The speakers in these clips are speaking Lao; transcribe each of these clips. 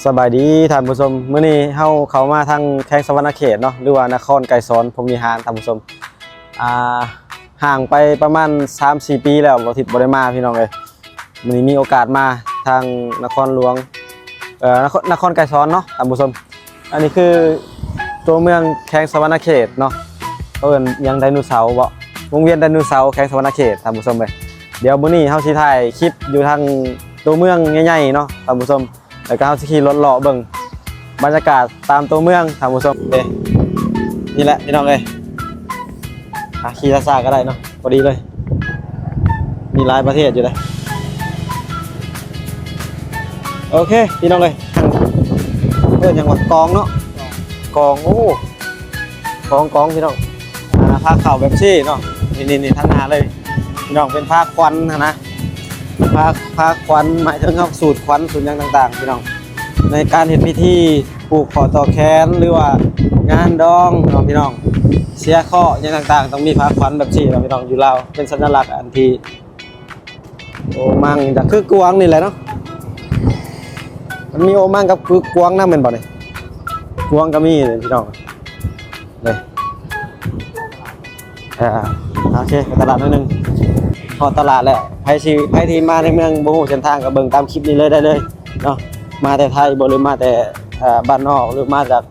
ສະບາຍດີທ່ານຜູ້ຊົມ, ມື້ນີ້ເຮົາເຂົ້າມາທາງແຂວງສະຫວັນນະເຂດເນາະ ຫຼືວ່ານະຄອນໄກສອນພົມວິຫານທ່ານຜູ້ຊົມ. ອ່າ ຫ່າງໄປປະມານສາມສີ່ປີແລ້ວ ບໍ່ທິດບໍ່ໄດ້ມາພີ່ນ້ອງເອີຍ. ມື້ນີ້ມີໂອກາດມາທາງນະຄອນຫຼວງ ເອີ ນະຄອນ ນະຄອນໄກສອນເນາະທ່ານຜູ້ຊົມ. ອັນນີ້ຄືຕົວເມືອງແຂວງສະຫວັນນະເຂດເນາະ, ເຂົາເອີ້ນຫຍັງ ໄດໂນເສົາເບາະ, ວົງວຽນໄດໂນເສົາແຂວງສະຫວັນນະເຂດທ່ານຜູ້ຊົມເອີຍ. ດຽວມື້ນີ້ເຮົາຊິຖ່າຍຄລິບຢູ່ທາງຕົວເມືອງໃຫຍ່ໆເນາະທ່ານຜູ້ຊົມ, ແລ້ວກໍເຮົາຊິຂີ່ລົດເລາະເບິ່ງບັນຍາກາດຕາມຕົວເມືອງທ່ານຜູ້ຊົມເດ້. ນີ້ແຫຼະພີ່ນ້ອງເອີຍ, ອ່າ ຂີ່ຊ້າໆກໍໄດ້ເນາະ ພໍດີເລີຍ, ມີຫຼາຍປະເທດຢູ່ເດ້. ໂອເຄພີ່ນ້ອງເອີຍ, ເອີ້ນຫຍັງວະ ກອງເນາະ ກອງ. ໂອ້ ກອງ ກອງພີ່ນ້ອງ. ອ່າ ພາເຂົ້າແບບຊີ້ເນາະ, ນີ້ໆໆ ທາງໜ້າເລີຍພີ່ນ້ອງ, ເປັນພາຄວັນຫັ້ນນະ, ພາ ພາຄວັນ ໝາຍເຖິງເຮົາສູດຄວັນສູດຫຍັງຕ່າງໆພີ່ນ້ອງ, ໃນການເຮັດພິທີຜູກຂໍ້ຕໍ່ແຂນ ຫຼືວ່າງານດອງເນາະພີ່ນ້ອງ, ເສຍເຄາະຫຍັງຕ່າງໆ ຕ້ອງມີພາຄວັນແບບຊີ້ເນາະພີ່ນ້ອງ. ຢູ່ລາວເປັນສັນຍາລັກອັນທີ່ ໂອມັງຈະຄືກວາງນີ້ແຫຼະເນາະ, ມັນມີໂອມັງກັບຄືກວາງນຳແມ່ນບໍ່ນີ້? ກວາງກໍມີເດ້ພີ່ນ້ອງເດ້. ເອີ ໂອເຄ ໄປຕະຫຼາດໜ້ອຍໜຶ່ງ, ຮອດຕະຫຼາດແລ້ວ. ໃຜຊິ ໃຜທີ່ມາໃນເມືອງບໍ່ຮູ້ເສັ້ນທາງກໍເບິ່ງຕາມຄລິບນີ້ເລີຍ ໄດ້ເລີຍເນາະ, ມາແຕ່ໄທບໍ່ ຫຼືມາແຕ່ ເອີ ບ້ານນອກ ຫຼືມາຈາກ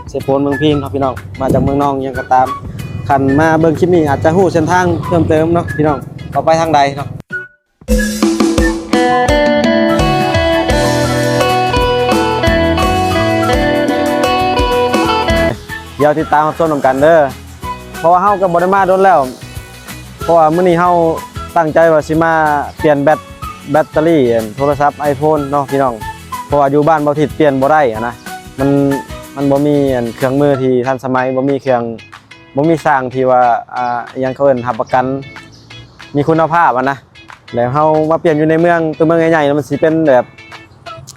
ເຊໂປນ ເມືອງພີນເນາະພີ່ນ້ອງ, ມາຈາກເມືອງນອງຫຍັງກໍຕາມ, ຄັນມາເບິ່ງຄລິບນີ້ອາດຈະຮູ້ເສັ້ນທາງເພີ່ມເຕີມເນາະພີ່ນ້ອງ ວ່າໄປທາງໃດເນາະ. ດຽວຕິດຕາມຮັບຊົມນຳກັນເດີ, ເພາະວ່າເຮົາກໍບໍ່ໄດ້ມາດົນແລ້ວ. ເພາະວ່າມື້ນີ້ເຮົາຕັ້ງໃຈວ່າຊິມາປ່ຽນແບັດ ແບັດເຕີຣີອັນໂທລະສັບໄອໂຟນເນາະພີ່ນ້ອງ, ເພາະວ່າຢູ່ບ້ານບໍ່ທິດປ່ຽນບໍ່ໄດ້ຫັ້ນນະ, ມັນ ມັນບໍ່ມີອັນເຄື່ອງມືທີ່ທັນສະໄໝ, ບໍ່ມີເຄື່ອງ ບໍ່ມີຊ່າງທີ່ວ່າ ອ່າ ອີຫຍັງເຂົາເອີ້ນ ຮັບປະກັນມີຄຸນນະພາບຫັ້ນນະ. ແລ້ວເຮົາມາປ່ຽນຢູ່ໃນເມືອງ ຕົວເມືອງໃຫຍ່ໆ ມັນຊິເປັນແບບ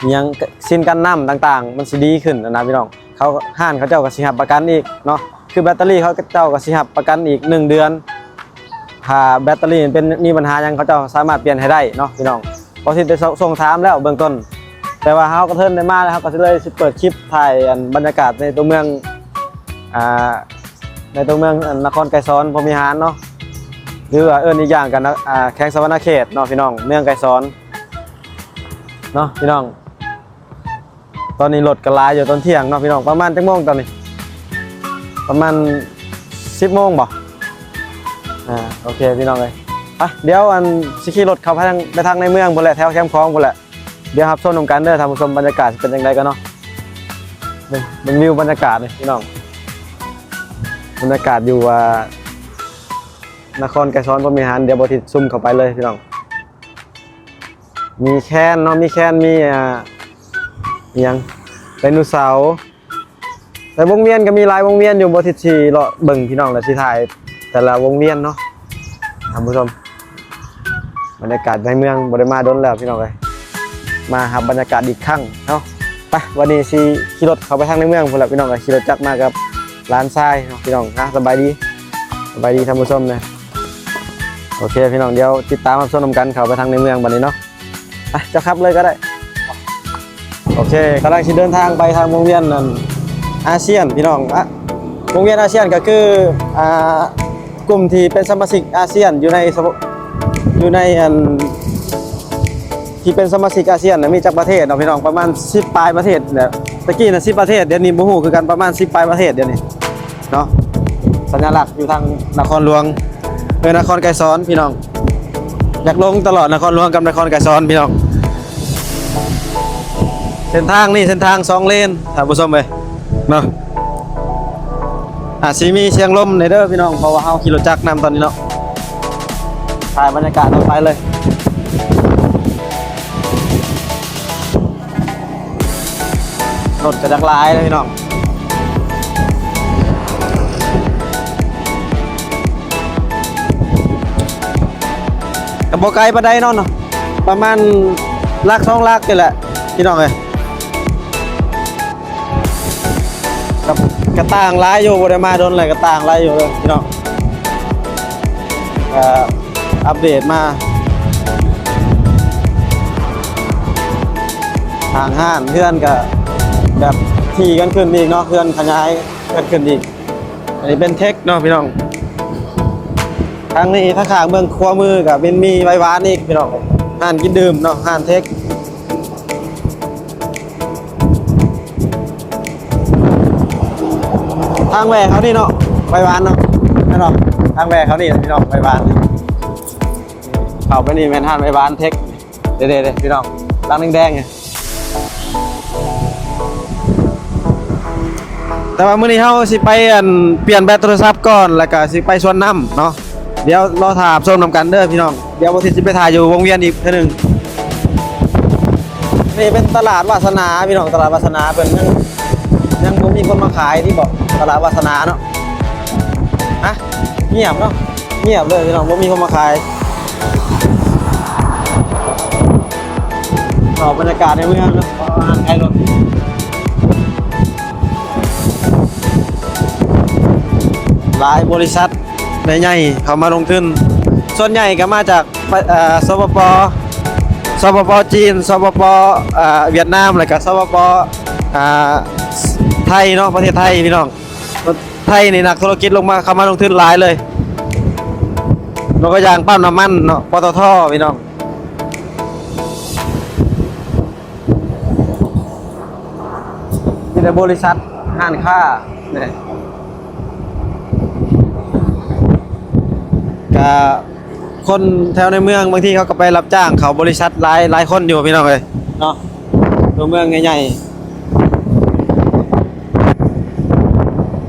ອີຫຍັງ ຊິນກັນນ້ຳຕ່າງໆ ມັນຊິດີຂຶ້ນຫັ້ນນະພີ່ນ້ອງ. ເຂົາ ຮ້ານເຂົາເຈົ້າກໍຊິຮັບປະກັນອີກເນາະ, ຄືແບັດເຕີຣີເຂົາເຈົ້າກໍຊິຮັບປະກັນອີກໜຶ່ງເດືອນ, ຖ້າແບັດເຕີຣີເປັນ ມີບັນຫາຫຍັງ ເຂົາເຈົ້າສາມາດປ່ຽນໃຫ້ໄດ້ເນາະພີ່ນ້ອງ. ບໍ່ທິດໄດ້ ສ- ສົ່ງຖາມແລ້ວເບື້ອງຕົ້ນ, ແຕ່ວ່າເຮົາກໍເທີນໄດ້ມາແລ້ວ ເຮົາກໍເລີຍຊິເປີດຄລິບຖ່າຍອັນບັນຍາກາດໃນຕົວເມືອງ ອ່າ ໃນຕົວເມືອງ ອັນ ນະຄອນໄກສອນພົມວິຫານເນາະ, ຫຼືວ່າເອີ້ນອີກຢ່າງກໍນະ ອ່າ ແຂວງສະຫວັນນະເຂດເນາະພີ່ນ້ອງ, ເມືອງໄກສອນເນາະພີ່ນ້ອງ. ຕອນນີ້ລົດກໍຫຼາຍຢູ່ ຕອນທ່ຽງເນາະພີ່ນ້ອງ. ປະມານຈັກໂມງຕອນນີ້? ປະມານສິບໂມງບໍ? ອ່າ ໂອເຄພີ່ນ້ອງເອີຍ, ໄປ ດຽວອັນ ຊິຂີ່ລົດເຂົ້າໄປທາງ ໄປທາງໃນເມືອງພຸ້ນແຫຼະ ແຖວແຄມຂອງພຸ້ນແຫຼະ. ດຽວຮັບຊົມນຳກັນເດີທ່ານຜູ້ຊົມ, ບັນຍາກາດຊິເປັນຈັ່ງໃດກັນເນາະ. ເບິ່ງ ເບິ່ງວິວບັນຍາກາດນີ້ພີ່ນ້ອງ, ບັນຍາກາດຢູ່ ອ່າ ນະຄອນໄກສອນພົມວິຫານ. ດຽວບໍ່ທິດຊູມເຂົ້າໄປເລີຍພີ່ນ້ອງ. ມີແຄນເນາະ ມີແຄນ ມີ ອ່າ ອີຫຍັງ ໄດໂນເສົາ. ແຕ່ວົງວຽນກໍມີຫຼາຍວົງວຽນຢູ່, ບໍ່ທິດຊິເລາະເບິ່ງພີ່ນ້ອງ ແລ້ວຊິຖ່າຍແຕ່ລະວົງວຽນເນາະທ່ານຜູ້ຊົມ. ບັນຍາກາດໃນເມືອງບໍ່ໄດ້ມາດົນແລ້ວພີ່ນ້ອງເອີຍ, ມາຮັບບັນຍາກາດອີກຄັ້ງເນາະ. ໄປ ວັນນີ້ຊິຂີ່ລົດເຂົ້າໄປທາງໃນເມືອງພຸ້ນແຫຼະພີ່ນ້ອງເອີຍ, ຂີ່ລົດຈັກມາກັບຫຼານຊາຍເນາະພີ່ນ້ອງນະ. ສະບາຍດີ ສະບາຍດີທ່ານຜູ້ຊົມນະ. ໂອເຄພີ່ນ້ອງ, ດຽວຕິດຕາມຮັບຊົມນຳກັນ ເຂົ້າໄປທາງໃນເມືອງບັດນີ້ເນາະ. ໄປ ເຈົ້າຂັບເລີຍກໍໄດ້. ໂອເຄ ກຳລັງຊິເດີນທາງໄປທາງວົງວຽນອັນອາຊຽນພີ່ນ້ອງ. ອ່ະ ວົງວຽນອາຊຽນກໍຄື ອ່າ ກຸ່ມທີ່ເປັນສະມາຊິກອາຊຽນ ຢູ່ໃນສະ ຢູ່ໃນອັນ ທີ່ເປັນສະມາຊິກອາຊຽນນະ ມີຈັກປະເທດເນາະພີ່ນ້ອງ? ປະມານສິບປາຍປະເທດແຫຼະ. ຕະກີ້ນະສິບປະເທດ, ດຽວນີ້ບໍ່ຮູ້ຄືກັນ, ປະມານສິບປາຍປະເທດດຽວນີ້ເນາະ. ສັນຍາລັກຢູ່ທາງນະຄອນຫຼວງ ເອີ ນະຄອນໄກສອນພີ່ນ້ອງ, ຢາກລົງຕະຫຼອດນະຄອນຫຼວງກັບນະຄອນໄກສອນພີ່ນ້ອງ. ເສັ້ນທາງນີ້ເສັ້ນທາງສອງເລນທ່ານຜູ້ຊົມເອີຍເນາະ. ອາດຊິມີສຽງລົມແດ່ເດີພີ່ນ້ອງ ເພາະວ່າເຮົາຂີ່ລົດຈັກນຳຕອນນີ້ເນາະ. ຖ່າຍບັນຍາກາດເຮົາໄປເລີຍ. ລົດກໍຈັກຫຼາຍເລີຍພີ່ນ້ອງ. ກໍບໍ່ໄກປານໃດເນາະ, ປະມານຫຼັກສອງຫຼັກນີ້ແຫຼະພີ່ນ້ອງເອີຍ. ກໍ ກໍຕ່າງຫຼາຍຢູ່, ບໍ່ໄດ້ມາດົນແລ້ວ ກໍຕ່າງຫຼາຍຢູ່ເດີພີ່ນ້ອງ. ກໍອັບເດດມາ ທາງຮ້ານເຮືອນກໍ ແບບຖີ່ກັນຂຶ້ນອີກເນາະ, ເຮືອນຂະຫຍາຍກັນຂຶ້ນອີກ. ອັນນີ້ເປັນເທັກເນາະພີ່ນ້ອງ. ທາງນີ້ ທາງຂ້າງເບື້ອງຂວາມືກໍເປັນມີໄວຫວານອີກພີ່ນ້ອງ, ຮ້ານກິນດື່ມເນາະ, ຮ້ານເທັກ. ທາງແວ່ເຂົານີ້ເນາະ ໄວຫວານເນາະ, ແມ່ນບໍ່? ທາງແວ່ເຂົານີ້ພີ່ນ້ອງ ໄວຫວານ. ເຂົ້າໄປນີ້ແມ່ນຮ້ານໄວຫວານເທັກ. ເດ້ໆໆ ພີ່ນ້ອງ ຫຼັງແດງໆ. ແຕ່ວ່າມື້ນີ້ເຮົາຊິໄປ ອັນ ປ່ຽນແບັດໂທລະສັບກ່ອນ ແລ້ວກະຊິໄປສວນນ້ຳເນາະ. ດຽວລໍຖ້າຮັບຊົມນຳກັນເດີພີ່ນ້ອງ. ດຽວບໍ່ຊິໄປຖ່າຍຢູ່ວົງວຽນອີກເທື່ອໜຶ່ງ. ນີ້ເປັນຕະຫຼາດວາສະໜາພີ່ນ້ອງ, ຕະຫຼາດວາສະໜາເພິ່ນຍັງ ຍັງບໍ່ມີຄົນມາຂາຍຕິເບາະ ຕະຫຼາດວາສະໜາເນາະ. ຮະ ງຽບເນາະ, ງຽບເລີຍພີ່ນ້ອງ, ບໍ່ມີຄົນມາຂາຍ. ເອົາບັນຍາກາດໃນເມືອງເນາະ, ຮ້ານຂາຍລົດ ຫຼາຍບໍລິສັດໃຫຍ່ໆເຂົ້າມາລົງທຶນ, ສ່ວນໃຫຍ່ກໍມາຈາກ ເອີ ສປປ ສປປ ຈີນ, ສປປ ເອີ ຫວຽດນາມ ແລ້ວກໍ ສປປ ເອີ ໄທເນາະ, ປະເທດໄທພີ່ນ້ອງ. ໄທນີ້ນັກທຸລະກິດລົງມາ ເຂົ້າມາລົງທຶນຫຼາຍເລີຍ. ຍົກຕົວຢ່າງປ້ຳນ້ຳມັນເນາະ ປຕທ ພີ່ນ້ອງ. ມີແຕ່ບໍລິສັດ ຮ້ານຄ້ານີ້ ກະຄົນແຖວໃນເມືອງ ບາງທີເຂົາກໍໄປຮັບຈ້າງເຂົ້າບໍລິສັດຫຼາຍ ຫຼາຍຄົນຢູ່ພີ່ນ້ອງເອີຍເນາະ. ຕົວເມືອງໃຫຍ່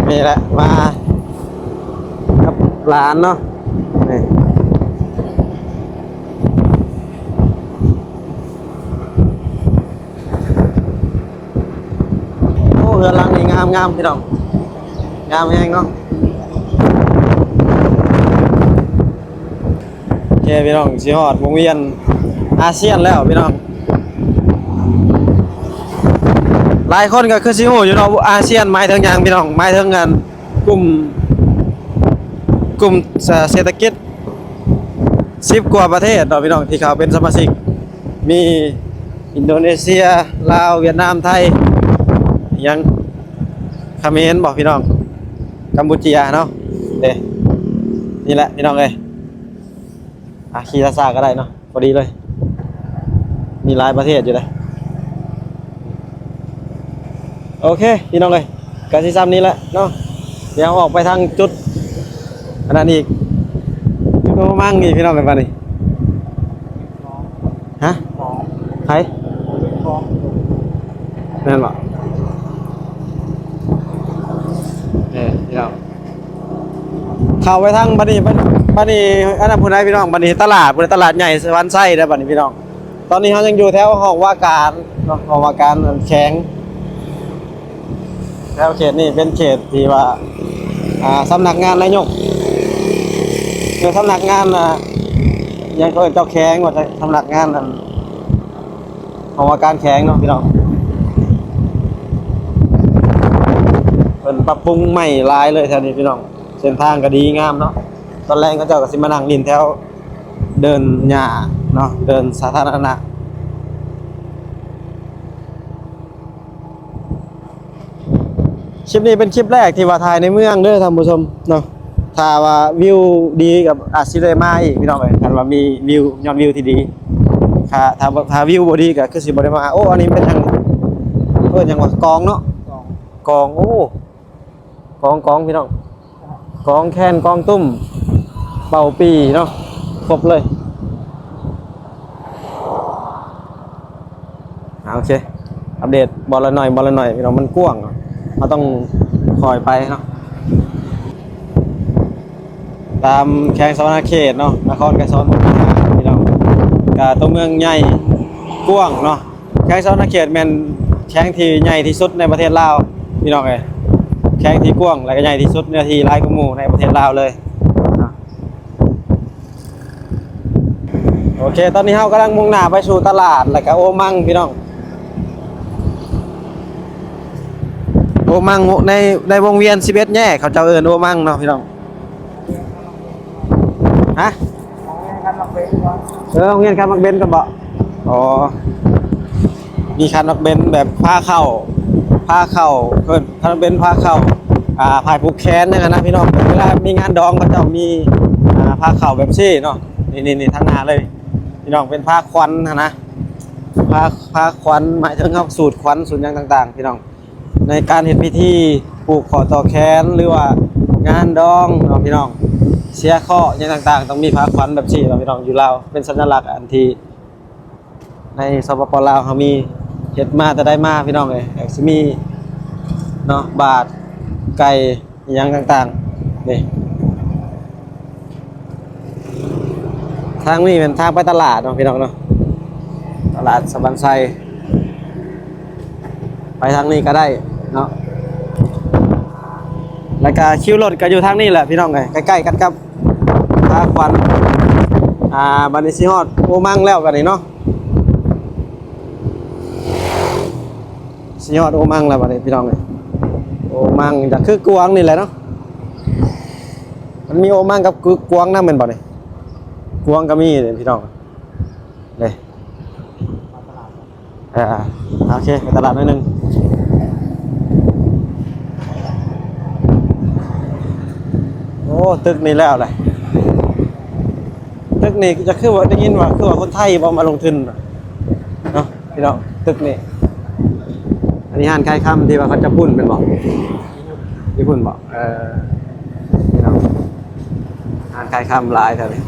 ໆ ນີ້ແຫຼະ ມາກັບຫຼານເນາະ ນີ້. ໂອ້ ເຮືອນຫຼັງນີ້ງາມໆ ພີ່ນ້ອງ ງາມແຮງເນາະ. ໂອເຄພີ່ນ້ອງ ຊິຮອດວົງວຽນອາຊຽນແລ້ວພີ່ນ້ອງ. ຫຼາຍຄົນກໍຄືຊິຮູ້ຢູ່ເນາະ ອາຊຽນໝາຍເຖິງຫຍັງພີ່ນ້ອງ, ໝາຍເຖິງອັນ ກຸ່ມ ກຸ່ມ ເສດຖະກິດສິບກວ່າປະເທດເນາະພີ່ນ້ອງ ທີ່ເຂົ້າເປັນສະມາຊິກ, ມີອິນໂດເນເຊຍ, ລາວ, ຫວຽດນາມ, ໄທ, ຫຍັງ ຂະເໝນບໍພີ່ນ້ອງ, ກຳປູເຈຍເນາະ. ເດ້ ນີ້ແຫຼະພີ່ນ້ອງເອີຍ. ອ່ະ ຂີ່ຊ້າໆກໍໄດ້ເນາະ ພໍດີເລີຍ, ມີຫຼາຍປະເທດຢູ່ເດ້. ໂອເຄພີ່ນ້ອງເອີຍ ກໍຊິຊ່ຳນີ້ແຫຼະເນາະ. ດຽວອອກໄປທາງຈຸດອັນນັ້ນອີກ, ຈຸດໂອມັງອີກພີ່ນ້ອງເອີຍ ບາດນີ້. ຮະ? ໃຜ? ແມ່ນບໍ່? ເອີ ພີ່ນ້ອງ ເຂົ້າໄປທາງ ບັດນີ້ ບັດນີ້ ອັນນັ້ນພຸ້ນໃດ໋ພີ່ນ້ອງ, ບັດນີ້ຕະຫຼາດ ພຸ້ນ ຕະຫຼາດໃຫຍ່ສະຫວັນໄຊເດ້ບັດນີ້ພີ່ນ້ອງ. ຕອນນີ້ເຮົາຍັງຢູ່ແຖວຫ້ອງວ່າການເນາະ, ຫ້ອງວ່າການແຂວງ. ແຖວເຂດນີ້ເປັນເຂດທີ່ວ່າ ອ່າ ສຳນັກງານນາຍົກ ຫຼື ສຳນັກງານ ອ່າ ຫຍັງເຂົາເອີ້ນ ເຈົ້າແຂວງວ່າ ສຳນັກງານ ອັນ ຫ້ອງວ່າການແຂວງເນາະພີ່ນ້ອງ. ເພິ່ນປັບປຸງໃໝ່ຫຼາຍເລີຍແຖວນີ້ພີ່ນ້ອງ, ເສັ້ນທາງກໍດີງາມເນາະ. ຕອນແລງເຂົາເຈົ້າກໍຊິມານັ່ງຫຼິ້ນແຖວເດີ່ນຫຍ້າເນາະ, ເດີ່ນສາທາລະນະ. ຄລິບນີ້ເປັນຄລິບແລກທີ່ວ່າຖ່າຍໃນເມືອງເດີທ່ານຜູ້ຊົມເນາະ. ຖ້າວ່າວິວດີກໍອາດຊິໄດ້ມາອີກພີ່ນ້ອງເອີຍ, ຄັນວ່າມີວິວ ຍອດວິວທີ່ດີ. ຖ້າ ຖ້າ ຖ້າວິວບໍ່ດີກໍຄືຊິບໍ່ໄດ້ມາ. ໂອ້ ອັນນີ້ເປັນຫຍັງ ເອີ້ນຫຍັງວະ? ກອງເນາະ ກອງ ໂອ້ ກອງ ກອງ ພີ່ນ້ອງ, ກອງແຄນ ກອງຕຸ້ມ ເປົາປີເນາະ ຄົບເລີຍ. ອ່າ ໂອເຄ ອັບເດດບ່ອນລະໜ້ອຍ ບ່ອນລະໜ້ອຍ ພີ່ນ້ອງ, ມັນກວ້າງ ເຮົາຕ້ອງຄ່ອຍໄປເນາະ. ຕາມແຂວງສະຫວັນນະເຂດເນາະ, ນະຄອນໄກສອນ ພີ່ນ້ອງ, ກະຕົວເມືອງໃຫຍ່ກວ້າງເນາະ. ແຂວງສະຫວັນນະເຂດແມ່ນແຂວງທີ່ໃຫຍ່ທີ່ສຸດໃນປະເທດລາວ ພີ່ນ້ອງເອີຍ, ແຂວງທີ່ກວ້າງ ແລະ ກະໃຫຍ່ທີ່ສຸດ, ເນື້ອທີ່ຫຼາຍກວ່າໝູ່ໃນປະເທດລາວເລີຍ. ໂອເຄ ຕອນນີ້ເຮົາກຳລັງມຸ່ງໜ້າໄປສູ່ຕະຫຼາດ ແລ້ວກະໂອມັງ ພີ່ນ້ອງ. ໂອມັງ ໃນ ໃນວົງວຽນສິບເອັດແຍກ ເຂົາເຈົ້າເອີ້ນໂອມັງເນາະ ພີ່ນ້ອງ. ຮະ? ເອີ ໂຮງຮຽນຄັນໝາກເບັນກ່ອນບໍ? ອໍ ມີຄັນໝາກເບັນແບບພາເຂົ້າ ພາເຂົ້າ ເພິ່ນ ຖ້າເປັນພາເຂົ້າ ອ່າ ພາຜູກແຂນຫຍັງຫັ້ນນະພີ່ນ້ອງ. ເວລາມີງານດອງ ເຂົາເຈົ້າມີ ອ່າ ພາເຂົ້າແບບຊີ້ເນາະ. ນີ້ໆໆ ທາງໜ້າເລີຍພີ່ນ້ອງ ເປັນພາຂວັນຫັ້ນນະ. ພາ ພາຂວັນ ໝາຍເຖິງເຮົາສູດຂວັນ ສູດຫຍັງຕ່າງໆ ພີ່ນ້ອງ. ໃນການເຮັດພິທີຜູກຂໍ້ຕໍ່ແຂນ ຫຼືວ່າງານດອງເນາະພີ່ນ້ອງ ເສຍເຄາະຫຍັງຕ່າງໆ ຕ້ອງມີພາຂວັນແບບຊີ້ເນາະພີ່ນ້ອງ. ຢູ່ລາວເປັນສັນຍະລັກອັນທີ່ໃນ ສປປ ລາວ ເຮົາມີ ເຮັດມາແຕ່ໃດມາພີ່ນ້ອງເອີຍ. ກໍຊິມີເນາະ ບາດ ໄກ່ ອີ່ຫຍັງຕ່າງໆ ນີ້ ທາງນີ້ແມ່ນທາງໄປຕະຫຼາດເນາະພີ່ນ້ອງເນາະ ຕະຫຼາດສະຫວັນໄຊ. ໄປທາງນີ້ກໍໄດ້ເນາະ ແລ້ວກໍຄິວລົດກໍຢູ່ທາງນີ້ແຫຼະພີ່ນ້ອງເອີຍ ໃກ້ໆກັນກັບ ພາຂວັນ. ອ່າ ບັດນີ້ຊິຮອດໂອມັງແລ້ວບັດນີ້ເນາະ ຊິຮອດໂອມັງແລ້ວບັດນີ້ພີ່ນ້ອງເອີຍ. ໂອມັງກໍຄືກວາງນີ້ແຫຼະເນາະ ມັນມີໂອມັງກັບກວາງນຳແມ່ນບໍ່ນີ້? ກວາງກໍມີເດ້ພີ່ນ້ອງເດ້. ເອີ ໂອເຄ ໄປຕະຫຼາດໜ້ອຍໜຶ່ງ. ໂອ້ ຕຶກນີ້ແລ້ວແຫຼະ ຕຶກນີ້ຈະຄືວ່າ ໄດ້ຍິນວ່າຄືວ່າຄົນໄທບໍ່ມາລົງທຶນເນາະພີ່ນ້ອງ ຕຶກນີ້. ອັນນີ້ຮ້ານຂາຍຄຳທີ່ວ່າເຂົາຈະປຸ້ນແມ່ນບໍ່? ຢູ່ພຸ້ນບໍ່? ເອີ ພີ່ນ້ອງ ຮ້ານຂາຍຄຳຫຼາຍແທ້ນີ້.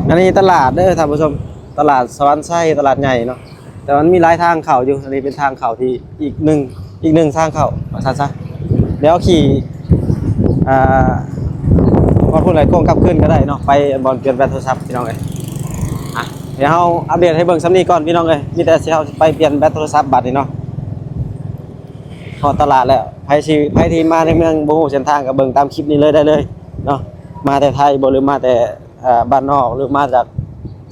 ອັນນີ້ຕະຫຼາດເດີທ່ານຜູ້ຊົມ ຕະຫຼາດສະຫວັນໄຊ ຕະຫຼາດໃຫຍ່ເນາະ ແຕ່ມັນມີຫຼາຍທາງເຂົ້າຢູ່. ອັນນີ້ເປັນທາງເຂົ້າທີ່ອີກໜຶ່ງ ອີກໜຶ່ງທາງເຂົ້າວ່າຊັ້ນຊະ. ດຽວຂີ່ ອ່າ ຮອດພຸ້ນແລ້ວໂຄ້ງກັບຄືນກໍໄດ້ເນາະ ໄປບ່ອນປ່ຽນແບັດໂທລະສັບພີ່ນ້ອງເອີຍ. ອ່ະ ດຽວເຮົາອັບເດດໃຫ້ເບິ່ງສ່ຳນີ້ກ່ອນພີ່ນ້ອງເອີຍ ມີແຕ່ຊິເຮົາໄປປ່ຽນແບັດໂທລະສັບບັດນີ້ເນາະ. ຮອດຕະຫຼາດແລ້ວ ໃຜຊິ ໃຜທີ່ມາໃນເມືອງບໍ່ຮູ້ເສັ້ນທາງກໍເບິ່ງຕາມຄລິບນີ້ເລີຍ ໄດ້ເລີຍເນາະ. ມາແຕ່ໄທບໍ່ ຫຼືມາແຕ່ ເອີ ບ້ານນອກ ຫຼືມາຈາກ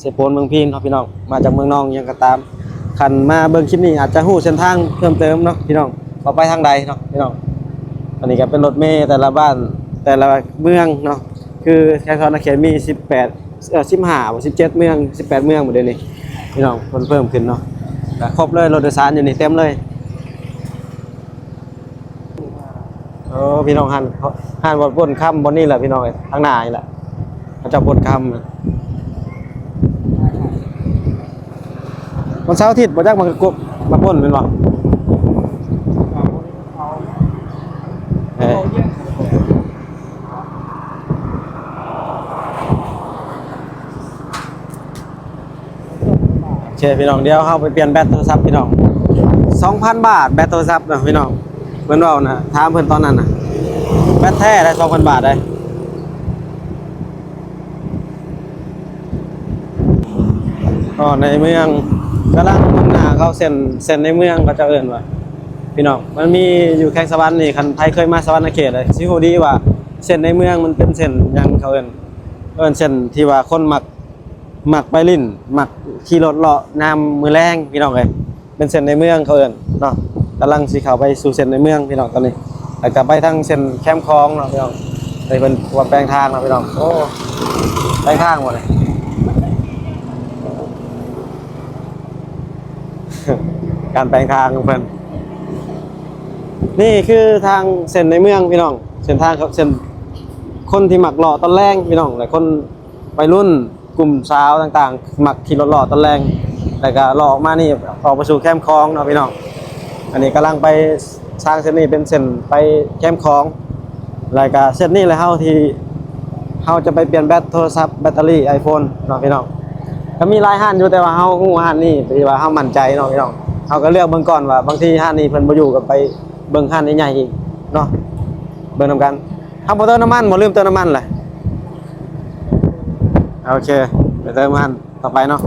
ເຊໂປນ ເມືອງພີນເນາະພີ່ນ້ອງ ມາຈາກເມືອງນອງຫຍັງກໍຕາມ ຄັນມາເບິ່ງຄລິບນີ້ອາດຈະຮູ້ເສັ້ນທາງເພີ່ມເຕີມເນາະພີ່ນ້ອງ ວ່າໄປທາງໃດເນາະພີ່ນ້ອງ. ອັນນີ້ກໍເປັນລົດເມແຕ່ລະບ້ານ ແຕ່ລະເມືອງເນາະ ຄືແຂວງສະຫວັນນະເຂດມີສິບແປດ ເອີ ສິບຫ້າບໍ່ ສິບເຈັດເມືອງ ສິບແປດເມືອງໝົດດຽວນີ້ພີ່ນ້ອງ ເພິ່ນເພີ່ມຂຶ້ນເນາະ. ກໍຄົບເລີຍ ລົດໂດຍສານຢູ່ນີ້ເຕັມເລີຍ. ໂອ້ ພີ່ນ້ອງ ຮ້ານ ຮ້ານບ່ອນປ້ນຄຳບ່ອນນີ້ແຫຼະພີ່ນ້ອງເອີຍ ທາງໜ້ານີ້ແຫຼະ ເຂົາເຈົ້າປ້ນຄຳ. ວັນເສົາອາທິດບໍ່ຈັກມາ ມາປ້ນແມ່ນບໍ່? ເອີ ໂອເຄພີ່ນ້ອງ ດຽວເຮົາໄປປ່ຽນແບັດໂທລະສັບພີ່ນ້ອງ. ສອງພັນບາດແບັດໂທລະສັບນະພີ່ນ້ອງ ເພິ່ນເວົ້ານະ ຖາມເພິ່ນຕອນນັ້ນນະ ແບັດແທ້ໄດ໋ ສອງພັນບາດໄດ໋. ກໍໃນເມືອງ ກຳລັງເບິ່ງໜ້າເຂົາ ເສັ້ນ ເສັ້ນໃນເມືອງເຂົາເຈົ້າເອີ້ນວ່າ ພີ່ນ້ອງ ມັນມີຢູ່ແຂວງສະຫວັນນີ້ ຄັນໃຜເຄີຍມາສະຫວັນນະເຂດເລີຍ ຊິຮູ້ດີວ່າເສັ້ນໃນເມືອງມັນເປັນເສັ້ນຫຍັງ ເຂົາເອີ້ນ ເອີ້ນເສັ້ນທີ່ວ່າຄົນມັກ ມັກໄປຫຼິ້ນ ມັກຂີ່ລົດເລາະຍາມມື້ແລງພີ່ນ້ອງເອີຍ. ເປັນເສັ້ນໃນເມືອງເຂົາເອີ້ນເນາະ ກຳລັງຊິເຂົ້າໄປສູ່ເສັ້ນໃນເມືອງພີ່ນ້ອງຕອນນີ້ ແລ້ວກໍໄປທາງເສັ້ນແຄມຂອງເນາະພີ່ນ້ອງ. ໄປເພິ່ນວ່າແປງທາງເນາະພີ່ນ້ອງ. ໂອ້ ແປງທາງບໍ່ນີ້ ການແປງທາງຂອງເພິ່ນ. ນີ້ຄືທາງເສັ້ນໃນເມືອງພີ່ນ້ອງ ເສັ້ນທາງເຂົາ ເສັ້ນຄົນທີ່ມັກເລາະຕອນແລງພີ່ນ້ອງ ແລະຄົນ ໄວລຸ້ນ ກຸ່ມສາວຕ່າງໆ ມັກຂີ່ລົດເລາະຕອນແລງ ແລ້ວກໍເລາະອອກມານີ້ ອອກໄປສູ່ແຄມຂອງເນາະພີ່ນ້ອງ. ອັນນີ້ກຳລັງໄປ ທາງເສັ້ນນີ້ເປັນເສັ້ນໄປແຄມຂອງ ແລ້ວກໍເສັ້ນນີ້ແຫຼະເຮົາທີ່ ເຮົາຈະໄປປ່ຽນແບັດໂທລະສັບ ແບັດເຕີຣີໄອໂຟນເນາະພີ່ນ້ອງ. ກໍມີຫຼາຍຮ້ານຢູ່ ແຕ່ວ່າເຮົາຮູ້ຮ້ານນີ້ທີ່ວ່າເຮົາໝັ້ນໃຈເນາະພີ່ນ້ອງ. ເຮົາກໍເລືອກເບິ່ງກ່ອນວ່າ ບາງທີຮ້ານນີ້ເພິ່ນບໍ່ຢູ່ ກໍໄປເບິ່ງຮ້ານໃຫຍ່ໆອີກເນາະ ເບິ່ງນຳກັນ. ເຮົາບໍ່ເຕີມນ້ຳມັນ ບໍ່ ລືມເຕີມນ້ຳມັນແຫຼະ. ໂອເຄ ໄປເຕີມຮ້ານຕໍ່ໄປເນາະ.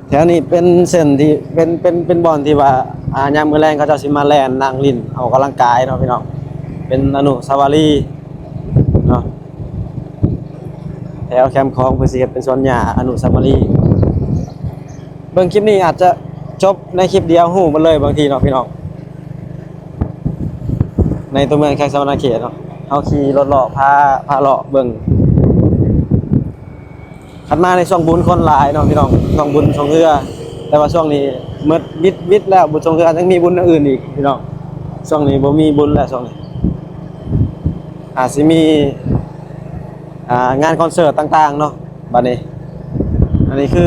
ແຖວນີ້ເປັນເສັ້ນທີ່ ເປັນ ເປັນ ເປັນບ່ອນທີ່ວ່າ ອ່າ ຍາມມື້ແລງເຂົາເຈົ້າຊິມາແລ່ນ ນັ່ງຫຼິ້ນ ອອກກຳລັງກາຍເນາະພີ່ນ້ອງ. ເປັນອະນຸສາວະລີເນາະ. ແຖວແຄມຂອງເພິ່ນຊິເຮັດເປັນສວນຫຍ້າ ອະນຸສາວະລີ. ເບິ່ງຄລິບນີ້ອາດຈະຈົບໃນຄລິບດຽວ ຮູ້ໝົດເລີຍບາງທີເນາະພີ່ນ້ອງ. ໃນຕົວເມືອງແຂວງສະຫວັນນະເຂດເນາະ. ເຮົາຂີ່ລົດເລາະ ພາ ພາເລາະເບິ່ງ. ຄັນມາໃນຊ່ວງບຸນຄົນຫຼາຍເນາະພີ່ນ້ອງ, ຊ່ວງບຸນຊ່ວງເຮືອ, ແຕ່ວ່າຊ່ວງນີ້ໝົດ ປິດ ປິດແລ້ວ. ບຸນຊ່ວງເຮືອ ຍັງມີບຸນຢ່າງອື່ນອີກພີ່ນ້ອງ. ຊ່ວງນີ້ບໍ່ມີບຸນແລ້ວ, ຊ່ວງນີ້ອາດຊິມີ ອ່າ ງານຄອນເສີດຕ່າງໆເນາະ. ບັດນີ້ ອັນນີ້ຄື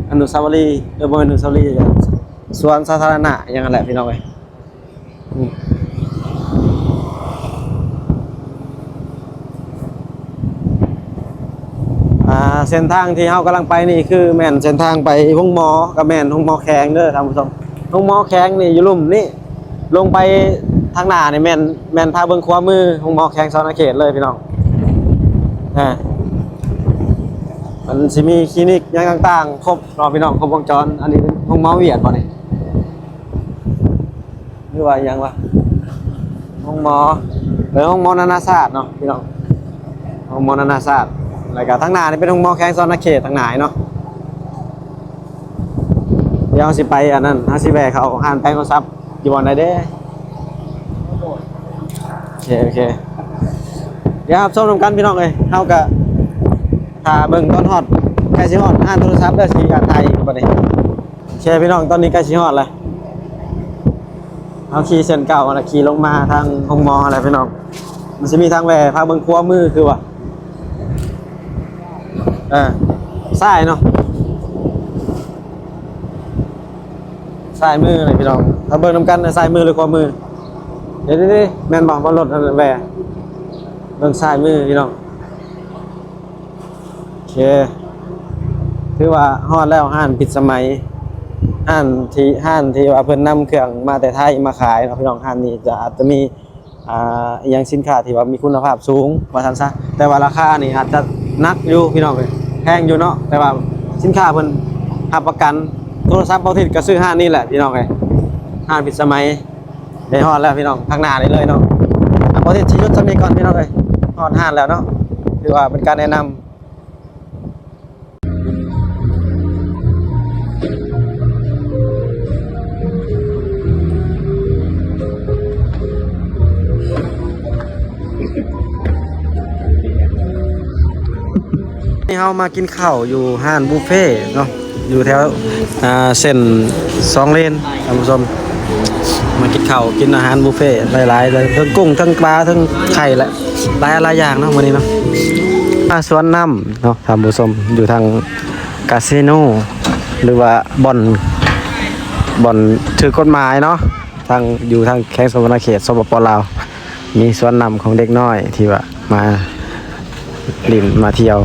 ອະນຸສາວະລີ ເອີ ບໍ່ແມ່ນອະນຸສາວະລີ ສວນສາທາລະນະຫຍັງຫັ້ນແຫຼະພີ່ນ້ອງເອີຍ. ອ່າ ເສັ້ນທາງທີ່ເຮົາກຳລັງໄປນີ້ ຄືແມ່ນເສັ້ນທາງໄປໂຮງໝໍ ກໍແມ່ນໂຮງໝໍແຂວງເດີທ່ານຜູ້ຊົມ. ໂຮງໝໍແຂວງນີ້ຢູ່ລຸ່ມນີ້, ລົງໄປທາງໜ້ານີ້ແມ່ນ ແມ່ນພາເບິ່ງຂວາມື ໂຮງໝໍແຂວງສະຫວັນນະເຂດເລີຍພີ່ນ້ອງ. ອ່າ ມັນຊິມີຄລີນິກຫຍັງຕ່າງໆ ຄົບເນາະພີ່ນ້ອງ, ຄົບວົງຈອນ. ອັນນີ້ເປັນໂຮງໝໍຫວຽດບໍ່ນີ້ ຫຼືວ່າອີ່ຫຍັງວະ? ໂຮງໝໍ ເອີ ໂຮງໝໍນານາຊາດເນາະພີ່ນ້ອງ, ໂຮງໝໍນານາຊາດ. ແລ້ວກໍທາງໜ້ານີ້ເປັນໂຮງໝໍແຂວງສະຫວັນນະເຂດ ທາງໜ້າເນາະ. ດຽວເຮົາຊິໄປອັນນັ້ນ, ເຮົາຊິແວ່ເຂົ້າຮ້ານແປງໂທລະສັບຢູ່ບ່ອນໃດເດ້? ໂອເຄ ໂອເຄ ດຽວຮັບຊົມນຳກັນພີ່ນ້ອງເອີຍ. ເຮົາກໍຖ້າເບິ່ງຕອນຮອດ, ໃກ້ຊິຮອດຮ້ານໂທລະສັບແລ້ວ ຊິອັດຖ່າຍອີກບັດນີ້. ໂອເຄພີ່ນ້ອງ, ຕອນນີ້ໃກ້ຊິຮອດແລ້ວ. ເຮົາຂີ່ເສັ້ນເກົ່າຫັ້ນລະ, ຂີ່ລົງມາທາງໂຮງໝໍຫັ້ນແຫຼະພີ່ນ້ອງ. ມັນຊິມີທາງແວ່ພາເບິ່ງຂວາມືຄືວ່າ ເອີ ຊ້າຍເນາະ, ຊ້າຍມືເລີຍພີ່ນ້ອງ. ເຮົາເບິ່ງນຳກັນ ຊ້າຍມືຫຼືຂວາມື? ເດ ເດ ເດ ແມ່ນບໍ່? ບໍ່ ລົດອັນນັ້ນແວ່ ເບິ່ງຊ້າຍມືພີ່ນ້ອງ. ໂອເຄ ຖືວ່າຮອດແລ້ວ ຮ້ານພິດສະໄໝ. ຮ້ານທີ່ ຮ້ານທີ່ວ່າເພິ່ນນຳເຄື່ອງມາແຕ່ໄທມາຂາຍເນາະພີ່ນ້ອງ. ຮ້ານນີ້ຈະ ອາດຈະມີ ອ່າ ອີ່ຫຍັງ ສິນຄ້າທີ່ວ່າມີຄຸນນະພາບສູງວ່າຊັ້ນຊະ, ແຕ່ວ່າລາຄານີ້ອາດຈະໜັກຢູ່ພີ່ນ້ອງເອີຍ, ແພງຢູ່ເນາະ, ແຕ່ວ່າສິນຄ້າເພິ່ນຮັບປະກັນ. ໂທລະສັບເບົາທິດກໍຊື້ຮ້ານນີ້ແຫຼະພີ່ນ້ອງເອີຍ, ຮ້ານພິດສະໄໝ. ໄດ້ຮອດແລ້ວພີ່ນ້ອງ, ທາງໜ້ານີ້ເລີຍເນາະ. ອ່າ ເບົາທິດຊິຢຸດຊ່ຳນີ້ກ່ອນພີ່ນ້ອງເອີຍ, ຮອດຮ້ານແລ້ວເນາະ. ຖືວ່າເປັນການແນະນຳ. ນີ້ເຮົາມາກິນເຂົ້າຢູ່ຮ້ານບຸບເຟເນາະ, ຢູ່ແຖວ ອ່າ ເສັ້ນສອງເລນ ທ່ານຜູ້ຊົມ. ມາກິນເຂົ້າ ກິນອາຫານບຸບເຟຫຼາຍໆເລີຍ, ທັງກຸ້ງ ທັງປາ ທັງໄຂ່ ແລະ ຫຼາຍ ຫຼາຍຢ່າງເນາະມື້ນີ້ເນາະ. ອ່າ ສວນນ້ຳເນາະທ່ານຜູ້ຊົມ, ຢູ່ທາງກາສິໂນ ຫຼືວ່າບ່ອນ ບ່ອນຖືກກົດໝາຍເນາະ, ທາງ ຢູ່ທາງແຂວງສະຫວັນນະເຂດ ສປປ ລາວ. ມີສວນນ້ຳຂອງເດັກນ້ອຍທີ່ວ່າມາຫຼິ້ນມາທ່ຽວ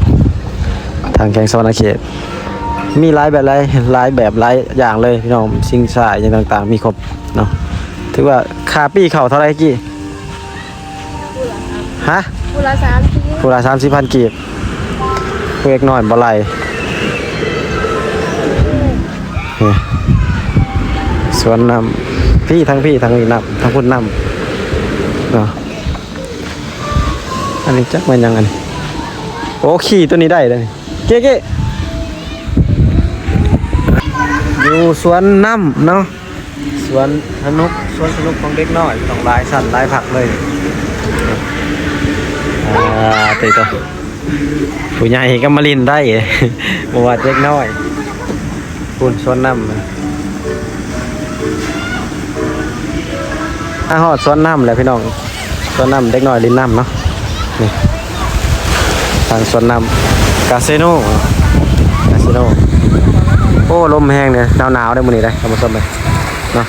ທາງແຂວງສະຫວັນນະເຂດ, ມີຫຼາຍແບບ ຫຼາຍ ຫຼາຍແບບຫຼາຍຢ່າງເລີຍພີ່ນ້ອງ, ຊິງຊ້າຫຍັງຕ່າງໆ ມີຄົບເນາະ. ຖືວ່າຄ່າປີ້ເຂົ້າເທົ່າໃດກີ້? ຮະ? ຜູ້ລະສາມສິບ ຜູ້ລະສາມສິບພັນກີບ. ຜູ້ເດັກນ້ອຍບໍ່ໄຫຼ. ນີ້ ສວນນ້ຳ ພີ້ ທັງພີ້ ທັງນີ້ນ້ຳ ທັງພຸ້ນນ້ຳເນາະ. ອັນນີ້ຈັກແມ່ນຫຍັງອັນນີ້? ໂອ້ ຂີ່ຕົວນີ້ໄດ້ເດ້ ເກ້ໆ. ຢູ່ສວນນ້ຳເນາະ, ສວນສະໜຸກ ສວນສະໜຸກຂອງເດັກນ້ອຍ ຕ້ອງຫຼາຍຊັ້ນຫຼາຍພັກເລີຍ. ອ່າ ເຕະໂຕ ຜູ້ໃຫຍ່ກໍມາຫຼິ້ນໄດ້ ບໍ່ວ່າເດັກນ້ອຍ. ພຸ້ນສວນນ້ຳ ມາຮອດສວນນ້ຳແລ້ວພີ່ນ້ອງ, ສວນນ້ຳເດັກນ້ອຍຫຼິ້ນນ້ຳເນາະ. ນີ້ ທາງສວນນ້ຳ ກາສິໂນ ກາສິໂນ. ໂອ້ ລົມແຮງເດ້, ໜາວໆເດ້ມື້ນີ້ເດ້ ທ່ານຜູ້ຊົມເອີຍເນາະ.